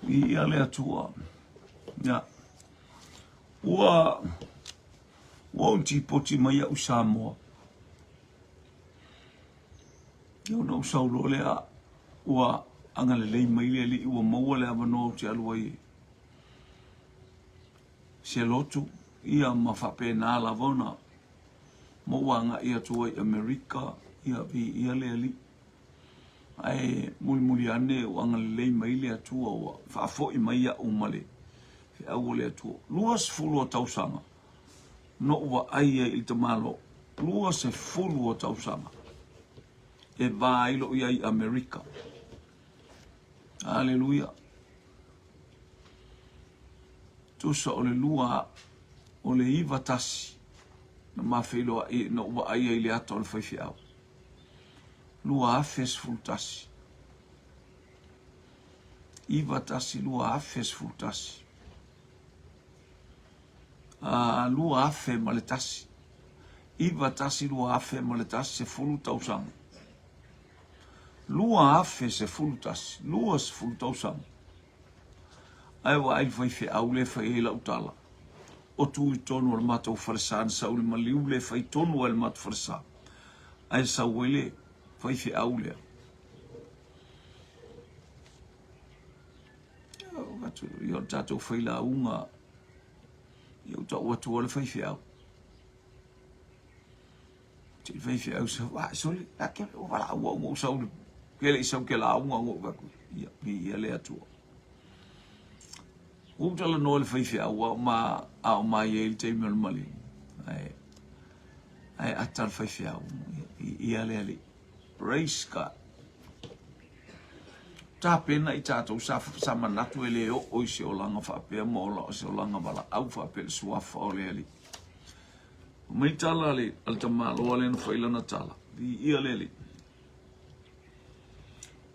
Viia le Atua. Ia. Ua ua ou tipoti mai au Samoa. Ia ona ou sau loa lea ua agalelei mai le Alii ua maua le avanoa ou te alu ai se lotu ia ma faapena lava ona ma ou agai atu ai i Amerika ia viia le Alii. Ae mulimuli ane ua agalelei mai le Atua ua faafoi mai au ma le feau o le Atua. 20 o tausaga na ou vaai ai i le tamaloa, 20 o tausaga e va ai lou iai i Amerika. Aleluia. Tusa o le lua o le 91 na ma feiloai na ou vaai ai i le ata o le faifeau. 2011. 91 2011. A 2001. 91 2001 10 tausaga. 2011, 20 tausaga. Ae vaai le faifeau lea e fai ai lau tala. O tu i tonu o le matou falesa na sau i le maliu lea e fai tonu ai le matou falesa. Ae sau ai le faifeau lea. Ia o le tatou failauga, ia ua tau atu le faifeau. Te faifeau sa wa sole, a ke o wala ua ua sau le ke le sau ke lauga ua ua ia viia le Atua. Ua ou talanoa i le faifeau a o ma a o ma i ai i le taimi o le maliu. Ae ae ata le faifeau viia le Alii. Praise God. Tapena i tatou sa, sa manatu e le oo i se olaga faapea ma ola o se olaga valaau faapea le suafa o le Alii. Mai tala a le, a le tamaloa lea na fai lana tala. Viia le Alii.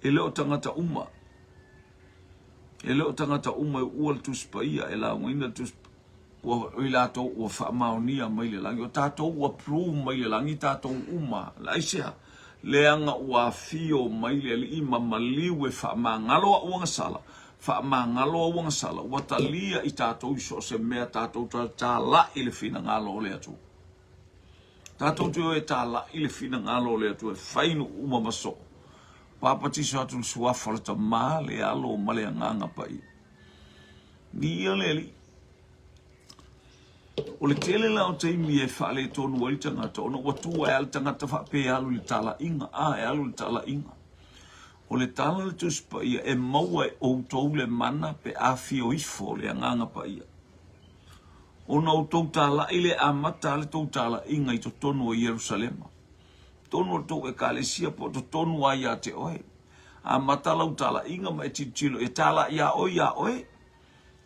E le o tagata uma. E le o tagata uma e uua le Tusi Paia, e laugaina le Tusi ua o i latou ua faamaonia mai le lagi. O tatou ua prove mai le lagi tatou uma. Aisea? Leaga ua afio mai le Alii ma maliu e faamagalo au agasala, faamagalo au agasala, ua talia i tatou i so o se mea tatou talai le finagalo o le Atua. Tatou te o e talai le finagalo o le Atua e fai nuu uma ma soo. Papatiso atu le suafa o le Tama, le Alo ma le Agaga Paia. Viia le Alii. O le tele la o taimi e faaletonu ai le tagata ona ua tu ae le tagata faapea e alu i le talaiga, a e alu i le talaiga. O le tala a le Tusi Paia e maua e outou le mana pe afio ifo le Agaga Paia. Ona outou talai lea e amata le tou talaiga i totonu o Ierusalema. Totonu o le tou ekalesia po o totonu lava ia te oe. Amata lau talaiga ma e tilotilo e talai iā oe iā oe.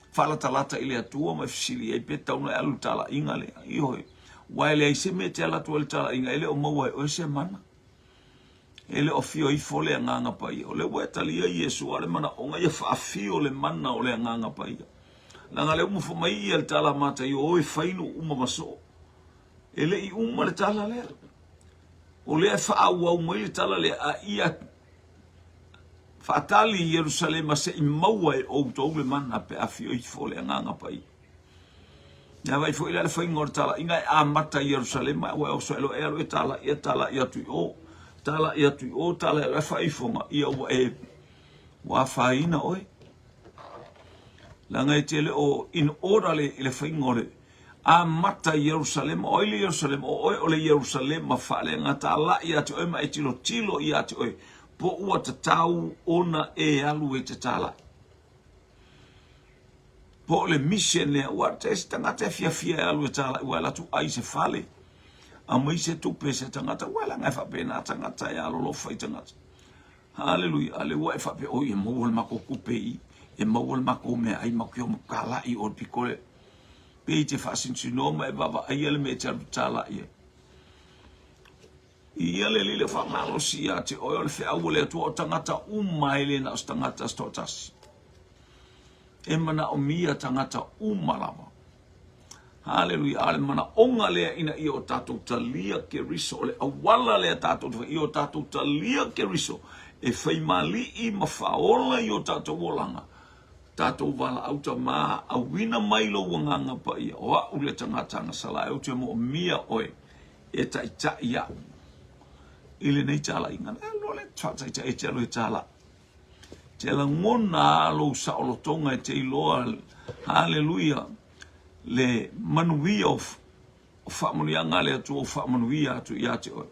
Faalatalata i le Atua ma e fesili i ai pe tatau ona e alu i le talaiga lea. Ioe. Aua e leai se mea e te alu atu ai i le talaiga e le o maua e oe se mana. E le o afio ifo le Agaga Paia. O lea ua e talia Iesu, a o le manaoga ia faafio le mana o le Agaga Paia. Leaga lea ua fai mai ia le tala a Mataio, o e fai nuu uma ma soo. E le i uma le tala lea. O lea e faaauau mai le tala lea, a ia faatali i Ierusalema se i maua e outou le mana pe afio ifo le Agaga Paia. Ia vaai foi la le faiga o le talaiga e amata i Ierusalema, ua e oso e loa e alu e talai, e talai atu i o, talai atu i o, talai atu, e faaifoga, ia ua e, ua afaina oe. Leaga e te le o in order le, i le faiga o le amata i Ierusalema. O ai le Ierusalema? O oe o le Ierusalema faaleaga talai ia te oe ma e tilotilo ia te oe, po ua tatau ona e alu e te talai. Po o le mission lea, ua te se tagata e fiafia e alu e talai, ua alu atu ai se fale, aumai se tupe se tagata, ua leaga e faapena tagata e alolofa i tagata. Haleluia, a lea ua e faapea, oi e maua le matou tupe i, e maua le matou meaai, matou te o ma talai o le pito le, pei te faasinosinoa ma e vaavaaia le mea e te alu talai ai. Ia le lile faamalosi ia te oe o le feau o le Atua o tagata uma e le na o se tagata se toatasi. E manaomia tagata uma lava. Haleluia. A o le manaoga lea ina ia o tatou talia Keriso, o le auala lea tatou te fai, ia o tatou talia Keriso e fai ma alii ma faaola i o tatou olaga. Tatou valaau tama, auina mai lou agaga paia, o a'u le tagata agasala e ou te moomia oe e taitai a'u i lenei talaiga. E alu le faataitai e te alu e talai. Te lagona a lou saolotoga e te iloa, haleluia, le manuia o O faamanuiaga a le Atua ua faamanuia atu ia te oe.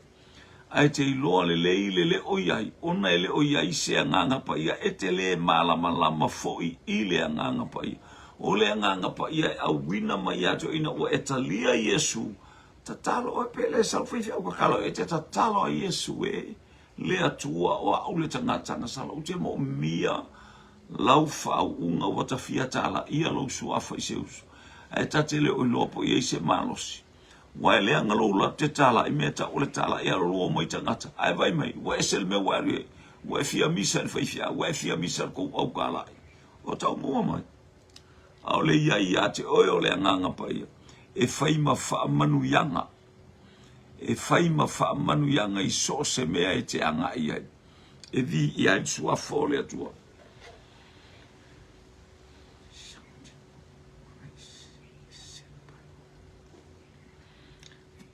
Ae te iloa lelei le le o i ai, ona e le o i ai se Agaga Paia, e te lē malamalama foi i le Agaga Paia. O le Agaga Paia e auina mai ia te oe ina ua e talia Iesu, tatalo oe pe le sau faifeau kakalo, e te tatalo a Iesu e le Atua, o a'u le tagata na sala, ou te moomia lau faauuga ua tafia talaia lou suafa i se uso, ae ta te le o iloa po o i ai se malosi. Ua e leaga lou latou te tala i mea tau o le tala i aloloa mai tagata, ae vaai mai, ua ese le mea ua e alu i ai, ua e fia misa i le faifeau, ua e fia misa i le kou aukalai. O tau mua mai. A o le i ai ia te oe o le Agaga Paia, e fai ma faamanuiaga, e fai ma faamanuiaga i so o se mea e te agai i ai. E viia ai le suafa o le Atua.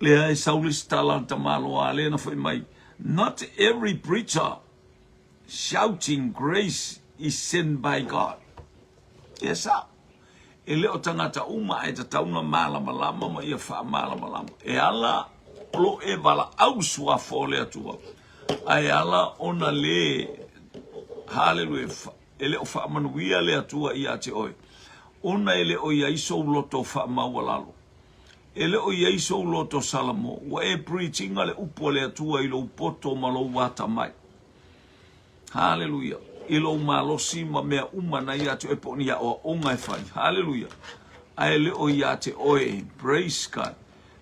Lea e sau le isi tala a le tamaloa lea na fai mai, Not every preacher shouting grace is sent by God. E sao. E le o tagata uma ae tatau ona malamalama ma ia faamalamalama. E ala o lo e valaau suafa o le Atua, ae ala ona le haleluia, e le o faamanuia le Atua ia te oe, ona e le o i ai sou loto faamaualalo. E le o i ai sou loto salamo, ua e preaching-a le upu a le Atua i lou poto ma lou atamai. Haleluia. I lou malosi ma mea uma na ia te oe po o ni aoaoga e fai. Haleluia. Ae le o ia te oe, praise God,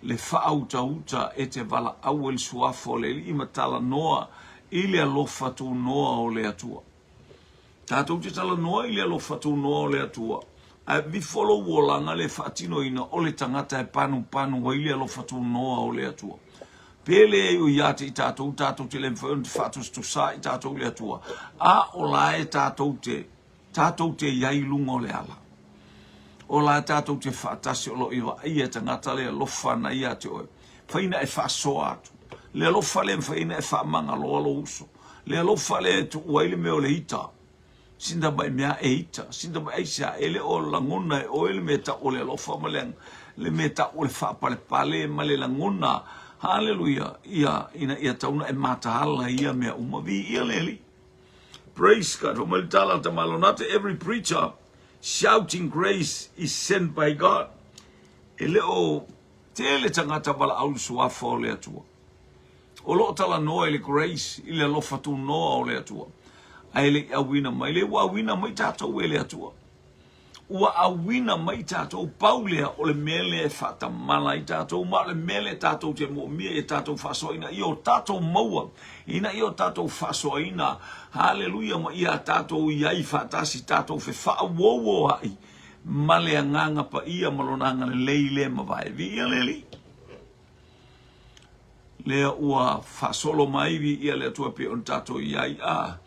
le faautauta e te valaau ai le suafa o le Alii ma talanoa i le alofa tunoa o le Atua. Tatou te talanoa i le alofa tunoa o le Atua, ae vifo lou olaga le faatinoina o le tagata e panupanu ai le alofa tunoa o le Atua. Pe leai o ia te i tatou, tatou te le mafai ona faatusatusa i tatou i le Atua, a o la e tatou te, tatou te i ai i luga o le ala. O la e tatou te faatasi o lo o i vaaia e tagata le alofa na ia te oe. Mafai na e faasoa atu. Le alofa lea mafai na e faamagaloa lou uso. Le alofa lea e tuu ai le mea o le ita. Sinda mai mea e ita, sinda mai aisea, e le o lagona e oe le mea tau o le alofa ma le, le mea tau o le faapalepale ma le lagona, haleluia, ia, ina ia tau na e mataala i ia mea uma. Viia le Alii. Praise God. Fai mai le tala a le tamaloa, Not every preacher shouting grace is sent by God. E le o tele tagata valaau i le suafa o le Atua. O lo o talanoa i le grace, i le alofa tunoa o le Atua. Ae le i auina mai, le ua auina mai tatou e le Atua. Ua auina mai tatou, pau lea o le mea lea e faatamala ai tatou, ma o le mea lea tatou te moomia ia tatou faasoaina, ia o tatou maua, ina ia o tatou faasoaina, haleluia, ma ia tatou i ai faatasi, tatou fefaauouoai ma le Agaga Paia ma Lona agalelei le mavae. Viia le Alii. Lea ua faasolo mai viia le Atua pei ona tatou i ai. A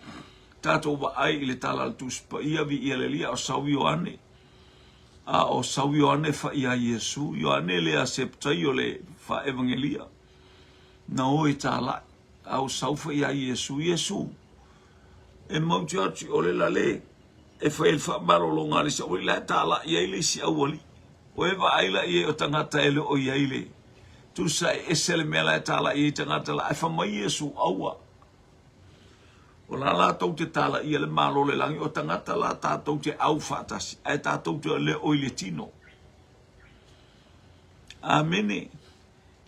tatou vaai i le tala a le Tusi Paia, viia le Alii, a o sau Ioane, a o sau Ioane fai ia Iesu, Ioane lea septaio le faaevagelia, na o e talai, a o sau fai ia Iesu, Iesu, e mau te atu i ole la le e fai ai le faamalologa a le isi aualii, la e talai ai le isi aualii. O e vaai la i ai o tagata e le o i ai le tusa e ese le mea la e talai ai tagata la, ae fai mai Iesu, Aua. O la latou te talaia le Malo o le lagi, o tagata la tatou te au faatasi, ae tatou te le o i le tino. Amene.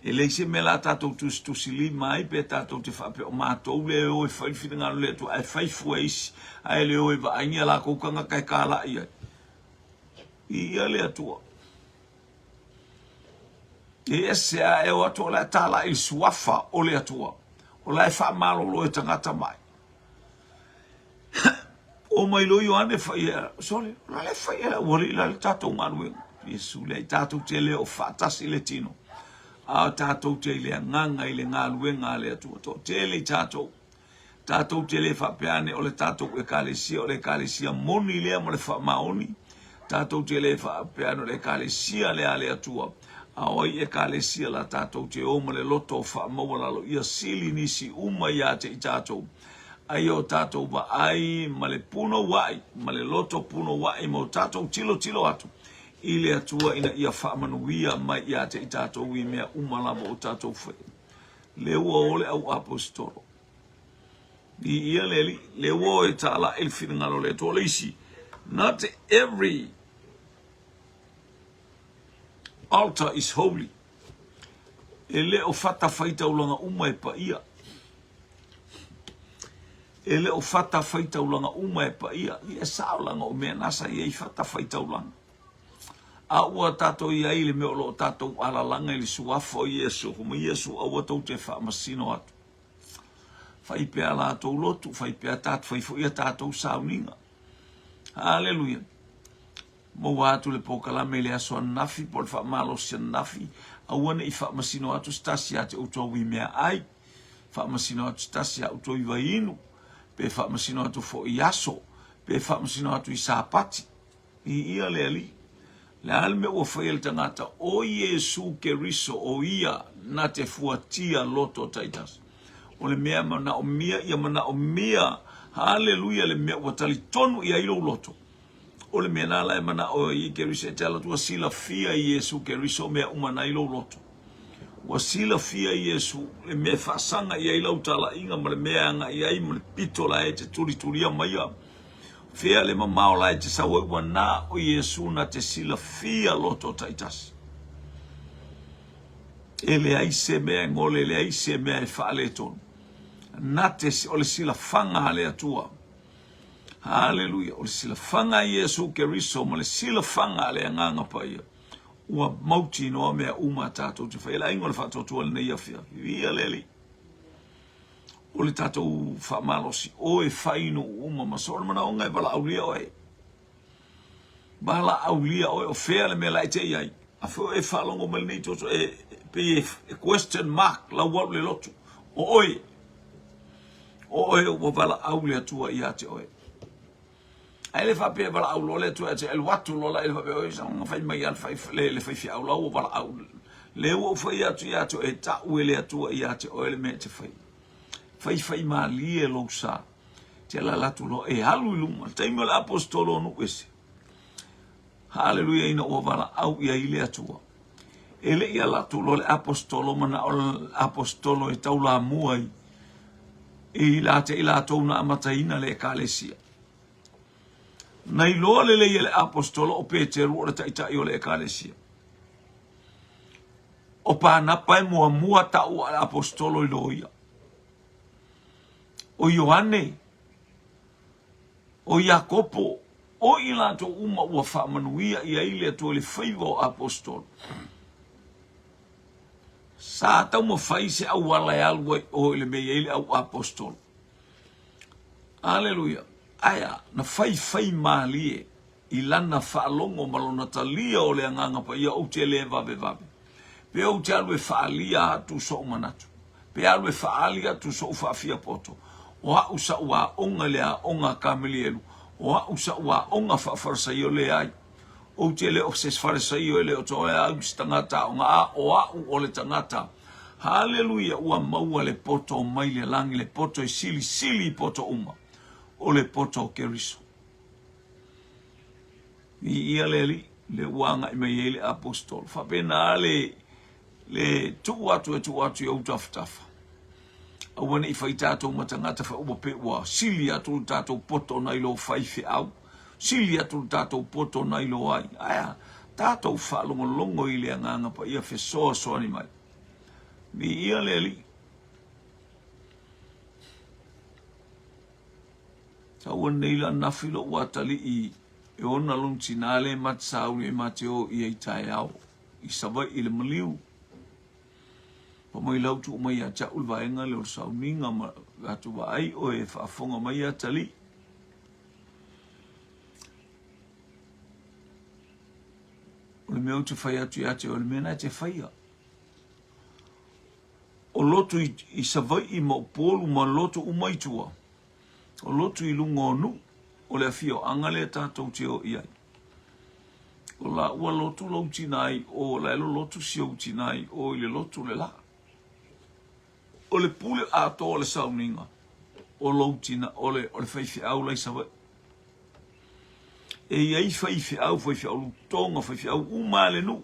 E leai se mea la tatou tusitusi lima ai pe tatou te faapea o matou lea e o e fai le finagalo o le Atua, ae fai fua e isi, ae le o e vaai ni a lakou tagata e talai ai. Viia le Atua. E ese a e o atu o la e talai i le suafa o le Atua. O la e faamalolo e tagata mai. O mai loa Ioane fai e, sole, o la le fai e ua le la le tatou galuega. Iesu lea i tatou te le o faatasi le tino. A o tatou te i le agaga i le galuega a le Atua. Toatele i tatou. Tatou te le faapea ane o le tatou Ekalesia o le Ekalesia moni lea ma le faamaoni. Tatou te le faapea ane o le Ekalesia lea a le Atua. A o ai Ekalesia la tatou te o ma le loto faamaualalo ia sili nisi uma ia te i tatou. Aia o tatou vaai ma le punouai, ma le loto punouai ma o tatou tilotilo atu i le Atua ina ia faamanuia mai ia te i tatou i mea uma lava o tatou fai. Le ua o le au aposetolo. Viia le Alii, le ua o e tālaʻi le finagalo o le Atua. O le isi, not every altar is holy. E le o fata faitaulaga uma e paia. E le o fata faitaulaga uma e paia. Ia e sao laga o mea na sa i ai fata faitaulaga. A ua tatou i ai i le mea o lo o tatou alalaga i le suafa o Iesu, fai mai Iesu, aua tou te faamasino atu. Fai pea latou lotu, fai pea tatou, fai foi a tatou sauniga. Haleluia. Maua atu le polokalame i le aso ananafi po o le faamalosi ananafi, aua ne i faamasino atu se tasi ia te outou i meaai, faamasino atu se tasi ia outou i vaiinu, pe faamasino atu foi i aso, pe faamasino atu i Sapati. Viia le Alii. Le a le mea ua faia le tagata, o Iesu Keriso, o Ia na te fuatia loto taitasi. O le mea manaomia, ia manaomia, haleluia, le mea ua talitonu i ai lou loto. O le mea na la e manao ai Keriso e te ala atu, ua silafia e Iesu Keriso mea uma na i lou loto. Ua silafia e Iesu le mea e faasaga i ai lau talaiga ma le mea e agai ai ma le pito la e te tulitulia maia. Fea le mamao la e te sau ai ua na o Iesu na te silafia loto taitasi. E leai se mea e gole, e leai se mea e faaletonu. Na te, o le silafaga a le Atua. Haleluia. O le silafaga a Iesu Keriso ma le silafaga a le Agaga Paia. Ua mautinoa mea uma a tatou te fai. E le aiga o le faatuatua lenei afiafi. Viia le Alii. O le tatou faamalosi, o e fai nuu uma ma so o le manaoga e valaaulia oe. Valaaulia oe o fea le mea la e te i ai. A foi oe e faalogo mai lenei toso e pei e question mark lau alu le lotu. O oe, o oe ua valaau le Atua ia te oe. Ae le faapea e valaau loa le Atua ia te alu atu loa la e faapea oi sa fai mai a le le faifeau la ua valaau. Le ua ou fai atu ia te oe e tau e le Atua ia te oe le mea e te fai. Faifai malie lou sa. Te alaala atu loa e alu i luma. Le taimi o le aposetolo o nuu ese. Haleluia ina ua valaau i ai le Atua. E le i ala atu loa le aposetolo manao le aposetolo e taulamua i i la te i latou na amataina le ekalesia. Na iloa lelei e le aposetolo o Peteru o le taitai o le ekalesia. O Panapa e muamua tau a le aposetolo i loia. O Ioane, o Iakopo, o i latou uma ua faamanuia i ai le Atua i le faiva o aposetolo. Sa taumafai se auala e alu ai o i le mea i ai le au aposetolo. Aleluia. Ae a, na faifai malie i lana faalogo ma lona talia o le Agaga Paia, ou te le vavevave. Pe ou te alu e faaalia atu sou manatu, pe alu e faaali atu sou faafiapoto, o a'u sa'u aoga i le aoga a Kamelielu, o a'u sa'u aoga faa-Farisaio, leai, ou te le o se Farisaio, e le o toe au se tagata aoga, a o a'u o le tagata. Haleluia! Ua maua le poto mai le lagi, le poto e silisili i poto uma, o le poto o Keriso. Viia le Alii, lea ua agai mai ai le aposetolo. Faapena le, le tuu atu e tuu atu i ou tafatafa. Aua ne i fai tatou ma tagata fa ua pe ua sili atu le tatou poto nai lo faifeau, sili atu le tatou poto nai lo ai. Ae a, tatou faalogologo i le Agaga Paia fesoasoani mai. Viia le Alii. Taua nei la nafi lou atalii e ona lona tina le ma te sauni ai ma te o i ai taeao i Savaii i le maliu. Pa mai lau tuu mai ia te au le vaega lea o le sauniga ma atu vaai oe e faafofoga mai atalii. O le mea ou te fai atu ia te oe, o le mea na e te faia. O lotu i, i Savaii ma Upolu ma lotu uma i tua, o lotu i luga o nuu, o le afioaga lea tatou te o i ai. O la ua lotu lou tina i o, la e lolotu si ou tina i o i le lotu le la. O le pule atoa o le sauniga, o lou tina, o le, o le faifeau la i Savaii. E i ai faifeau, faifeau lutoga, faifeau uma a le nuu.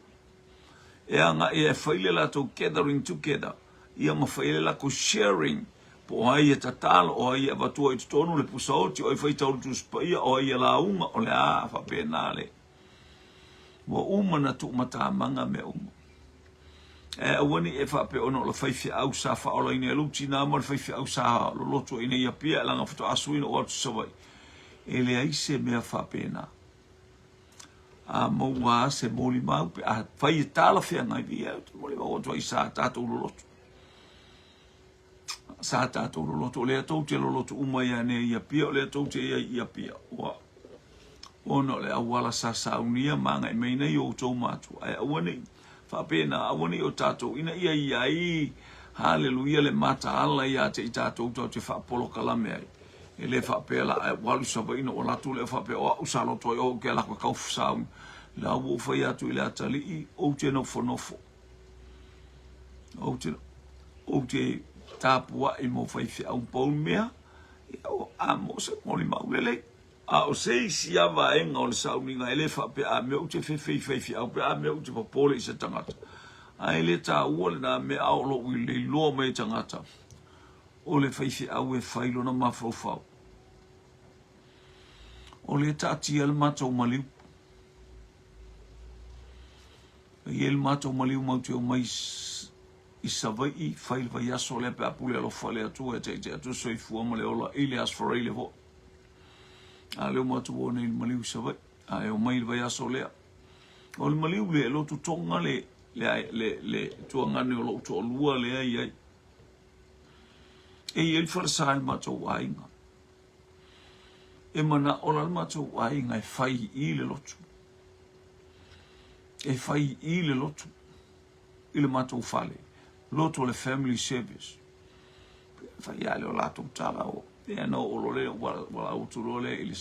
E agai e fai le latou gathering together, ia ma fai ai le latou sharing, po o ai e tatalo, o ai e avatua i totonu le pusaoti, o ai e faitau le Tusi Paia, o ai e lauga, o le a faapena le. Ua uma na tuumatamaga mea uma. Ae aua ne i e faapea ona o le faifeau sa faaolaina e lou tina ma le faifeau sa loloto ai nei Apia leaga faatoa sui na ou atu i Savaii. E leai se mea faapena. A maua lava se molimau pe a fai e talafeagai, ia ou te molimau atu ai sa tatou loloto. Sa tatou loloto, o lea tou te loloto uma ia nei i Apia, o lea tou te i ai i Apia. Ua ona o le auala sa saunia ma agai mai nei outou matua. Ae aua ne i faapena, aua ne i o tatou ina ia i ai, haleluia, le mataala ia te i tatou tatou te faapolokalame ai. E le faapea la, ae ua alu i Savaii na ou alu atu lea faapea o au sa loto ai o au ke ala aku e kau sauni. La ua ou fai atu i le atalii, ou te nofonofo. Ou te, ou te tapuai mo faifeau pau mea, ia o a mo se molimau lelei. A o se isi lava vaega o le sauniga, e le faapea a mea ou te fefe i faifeau pe a mea ou te popole i se tagata. Ae le taua lena mea a o lou iloa mai e tagata, o le faifeau e fai lona mafaufau. O lea e taatia le matou maliu. E i ai le matou maliu matou te omai i Savaii, fai le vaiaso lea pe a pule alofa le Atua e taitai atu le soifua ma le ola i le Aso Faraile foi. A lea ua matou o nei i le maliu i Savaii, a e omai i le vaiaso lea. O le maliu lea e lotu Tonga le, le, le, le tuagane o lou toalua lea e i ai. E i ai le falesa i le matou aiga. E manao la le matou aiga e fai i le lotu. E fai i le lotu i le matou fale, lotu o le family service. Fai lava lea o latou tala o lea na oo loa lea ua lau atu loa lea i le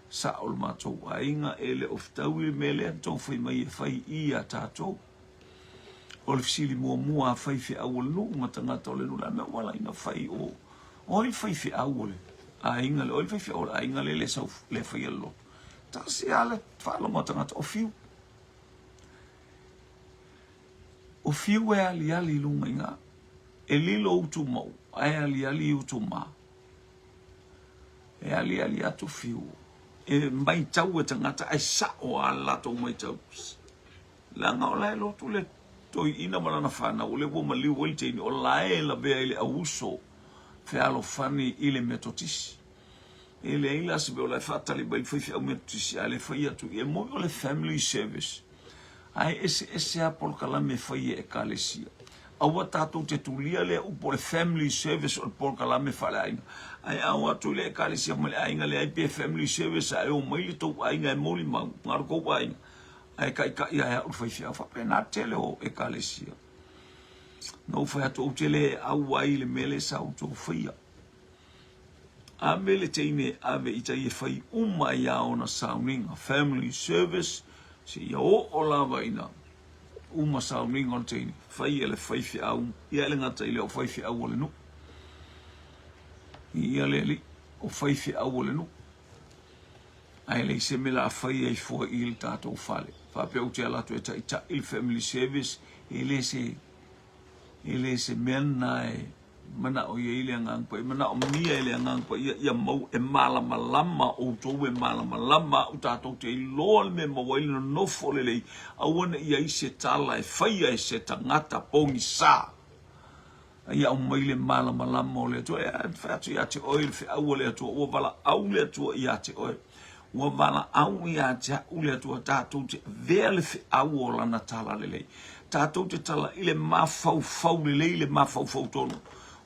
sao o le matou aiga e le o fetaui le mea lea na tou fai mai e fai i ia tatou. O le fesili muamua a faifeau o le nuu ma tagata o le nuu, le a mea ua ala ai ona fai o o ai le faifeau o le aiga lea, o ai le faifeau o le aiga lea le sau le faia le lotu. Tasi lava le faalogo a tagata o Fiu. O Fiu e aliali i luga i ina. E lilo utu mau, ae aliali utu ma. E aliali atu Fiu. E maitau e tagata ae sao lava le latou maitau. Leaga o la e lotu le toeaina ma lana fanau, o lea ua maliu ai le teine, o la e lavea i le auuso fealofani i le Metotisi. E leai la se mea o la e faatali mai le faifeau Metotisi, a le fai atu i e moni o le family service. Ae eseese lava polokalame e fai e Ekalesia. Aua tatou te tulia lea upu o le family service o le polokalame faaleaiga. Ae a o atu i le Ekalesia ma le aiga leai pe family service ae omai le tou aiga e molimau, na o le tou aiga. Ae taitai lava e au le faifeau. Faapena le tele o Ekalesia. Na ou fai atu ou te le au ai i le mea lea sa outou faia. Ave le teine e ave i tai e fai uma ai lava ona sauniga, family service, seia oo lava ina uma sauniga o le teine, fai e le faifeau, ia e le gata i lea o faifeau o le nuu. Ia le alii, o faifeau o le nuu. Ae leai se mea la fai ai fua i le tatou fale. Faapea ou te ala atu e taitai le family service, e le se, e le se mea lena e manao i ai le Agaga Paia. E manaomia e le Agaga Paia ia mau e malamalama outou e malamalama au tatou te iloa le mea e maua ai le nonofo lelei. Aua ne i i ai se tala e faia e se tagata pogisa. A ia aumai le malamalama o le Atua. E fai atu ia te oe le feau a le Atua, ua valaau le Atua ia te oe. Ua valaau ia te au le Atua, tatou te avea le feau o lana tala lelei. Tatou te tala i le mafaufau lelei, le mafaufau tonu.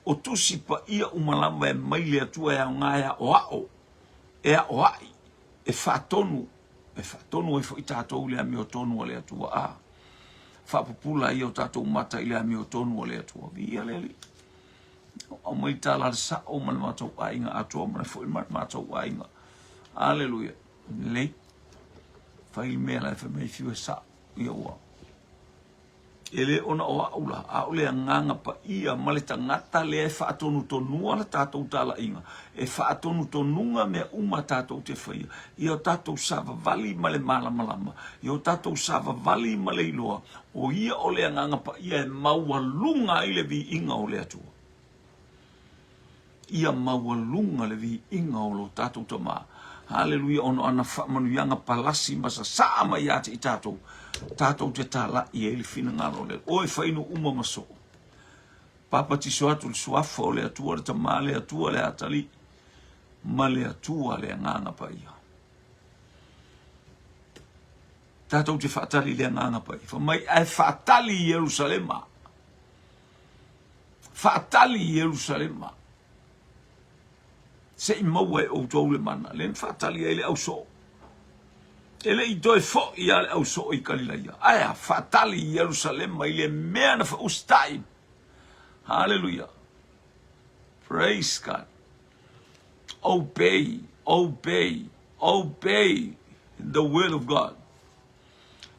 O tusi paia uma lava e mai le Atua e aoga e aoao, e aoai, e faatonu, e faatonu ai foi tatou i le amiotonu a le Atua. A. Faapupula ai o tatou mata i le amiotonu a le Atua. Viia le Alii. Aumai le tala a le sao ma le matou aiga atoa ma le foi ma le matou aiga. Aleluia. Lelei. Fai le mea la e fai mai fiu e sao. Ia ua. E le ona o au la, a o le agaga paia ma le tagata lea e faatonutonua le tatou talaiga, e faatonutonuga mea uma tatou te faia, ia o tatou savavali ma le malamalama, ia o tatou savavali ma le iloa, o ia o le agaga paia e maualuga ai le viiga o le Atua. Ia maualuga le viiga o lo tatou Tama. Haleluia, ona o ana faamanuiaga palasi ma sasaa mai ia te i tatou, tatou te talai ai le finagalo o le Oe fainu uma ma soo. Papatiso atu le suafa o le Atua, le Tama, le Atua, le Atalii, ma le Atua, le Agaga Paia. Tatou te faatali i le Agaga Paia. Fai mai, ae faatali i Ierusalema. Faatali i Ierusalema se i maua e outou le mana. Lea na faatali ai le ausoo. E le i toe foi lava le ausoo i Kalilaia. Ae a faatali i Ierusalema i le mea na faausitai. Haleluia. Praise God. Obey, obey, obey the word of God.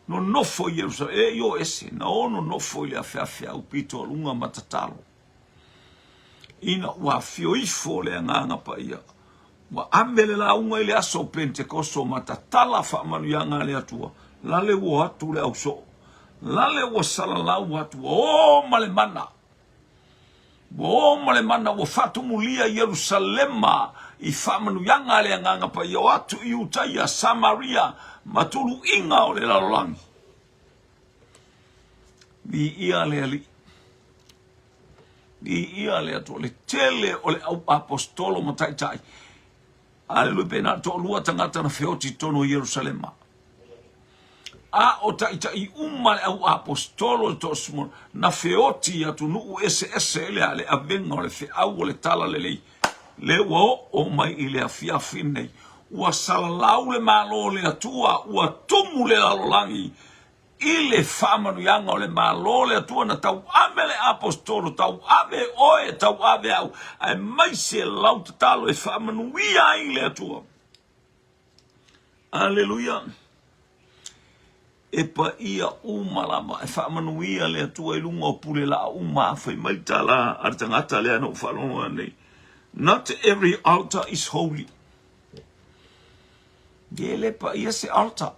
Nonofo i Ierusalema, e i o ese, na o nonofo i le afeafeau pito a luga ma tatalo. Ina ua afio ifo le Agaga Paia, ua ave le lauga i le aso o Pentekoso ma tatala faamanuiaga a le Atua, lale ua o atu le ausoo, lale ua salalau atu, ua o ma le mana. Ua o ma le mana ua faatumulia Ierusalema i faamanuiaga a le Agaga Paia, o atu i Iutaia, Samaria ma tuluiga o le lalolagi. Viia le Alii. Viia le Atua. Le tele o le au aposetolo ma taitai. Aleluia, pe na o le toalua tagata na feoti i totonu o Ierusalema. A o taitai uma le au aposetolo le toasefulu na feoti i atunuu eseese i le a le avega o le feau o le talalelei lea ua oo mai i le afiafi nei. Ua salalau le Malo o le Atua, ua tumu le lalolagi i le faamanuiaga o le Malo o le Atua na tauave le aposetolo, tauave oe, tauave au, aemaise lau tatalo e faamanuia ai le Atua. Aleluia! E paia uma lava, e faamanuia le Atua i luga o pule laa uma, fai mai le tala a le tagata lea na ou faalogo nei. Not every altar is holy. E le paia se altar.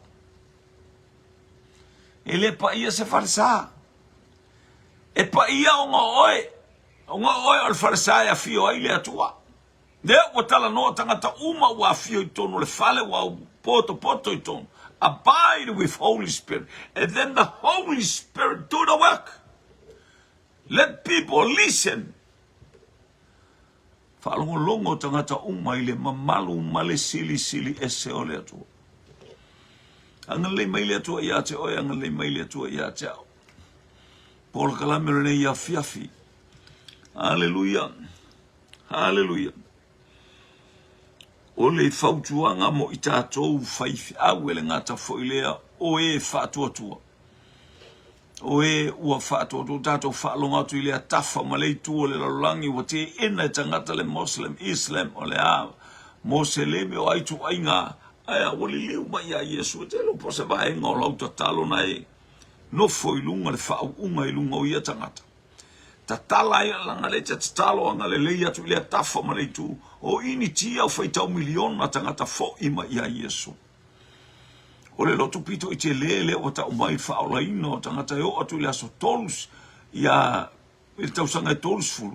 E le paia se falesa. E paia ona o oe, ona o oe o le falesa e afio ai le Atua. Lea ua talanoa tagata uma ua afio i totonu o le fale ua potopoto i totonu. Abide with Holy Spirit and then the Holy Spirit do the work. Let people listen. Faalogologo tagata uma i le mamalu ma le silisili ese o le Atua. Agalelei mai le Atua ia te oe, agalelei mai le Atua ia te au. Polokalame o lenei afiafi. Aleluia. Haleluia! O le fautuaga mo i tatou faifeau e le gata foi lea o e faatuatua. O e ua faatuatua tatou faalogo atu i lea tafa ma le itu o le lalolagi ua teena e tagata le Muslim, Islam, o le a, Moseleme o ai ituaiga ae a ua liliu mai ia Iesu e te iloa po o se vaega o lau tatalo na e nofo i luga le faauuga i luga o ia tagata. Tatala ai lana le te tatalo agalelei atu i lea tafa ma le itu o Initia o faitau miliona tagata fo'i mai ia Iesu. O le lotu pito i tele lea ua tau mai le faaolaina o tagata e oo atu i le aso 3 ia i le tausaga e 30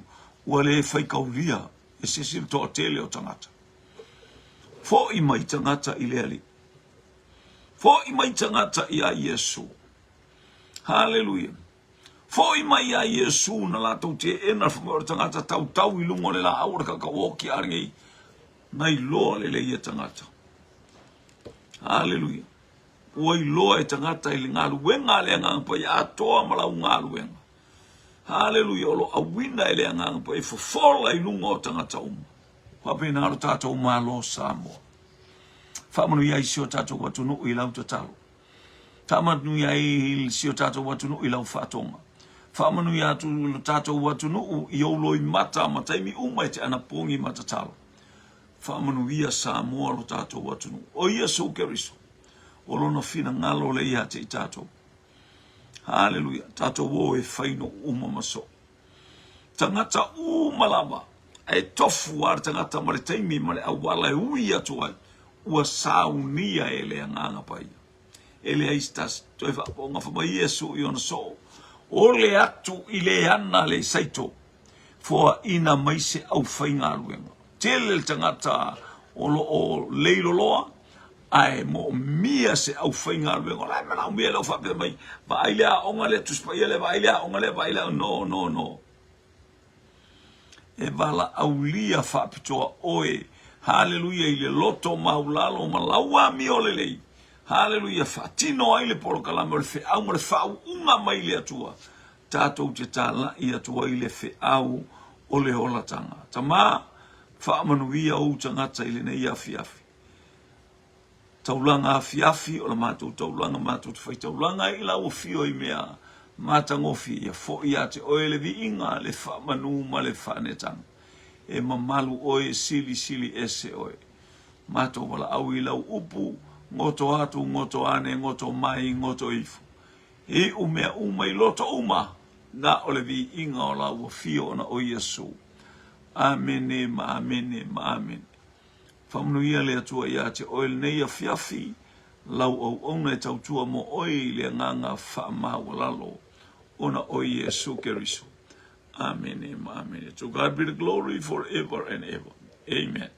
ua le faitaulia e se isi le toatele o tagata. Fo'i mai tagata i le Alii. Fo'i mai tagata ia Iesu. Haleluia. Foi mai ia Iesu na latou teena le fai mai o le tagata tautau i luga o le laau o le kakauoki a lenei na iloa lelei ia tagata. Haleluia. Ua iloa e tagata i le galuega a le Agaga Paia atoa ma lau galuega. Haleluia. O lo auina e le Agaga Paia fofola i luga o tagata uma. Faapena lo tatou Malo Samoa. Faamanuia ai si o tatou atunuu i lau tatalo. Faamanuia ai si o tatou atunuu i lau faatoga. Faamanuia atu lo tatou atunuu i ou loimata ma taimi uma e te anapogi ma tatalo. Faamanuia Samoa lo tatou atunuu. O Iesu Keriso, o lona finagalo lea ia te i tatou. Haleluia. Tatou o e fai nuu uma ma soo. Tagata uma lava, ae tofu lava le tagata ma le taimi ma le auala e ui atu ai, ua saunia e le Agaga Paia. E leai se tasi toe faapoga fa mai Iesu i ona soo, ole atu i le ana le saito, foaina mai se aufaigaluega. Tele le tagata o lo o leiloloa, ae moomia se aufaigaluega. O la e manaomia e lou faapea mai, vaai le aoga lea, Tusi Paia lea, vaai le aoga lea, vaai le... No, no, no. E valaaulia faapitoa oe, haleluia, i le loto maulalo ma lau amio lelei, haleluia, faatino ai le polokalame o le feau ma le faauuga mai le Atua, tatou te talai atu ai le feau o le olataga. Tama, faamanuia ou tagata i lenei afiafi. Taulaga afiafi o la matou taulaga matou te faitaulaga ai i lau afio i mea matagofie ia foi ia te oe le viiga le faamanu ma le faanetaga e mamalu oe e silisili ese oe matou valaau i lau upu goto atu goto ane goto mai goto ifo e iu mea uma i loto uma na o le viiga o lau afio ona o Iesu. Amene ma amene ma amene. Faamanuia le Atua ia te oe lenei afiafi, lau auauna e tautua mo oe i le agaga faamaualalo ona o Iesu Keriso. Amene ma amene. To God be the glory forever and ever. Amen.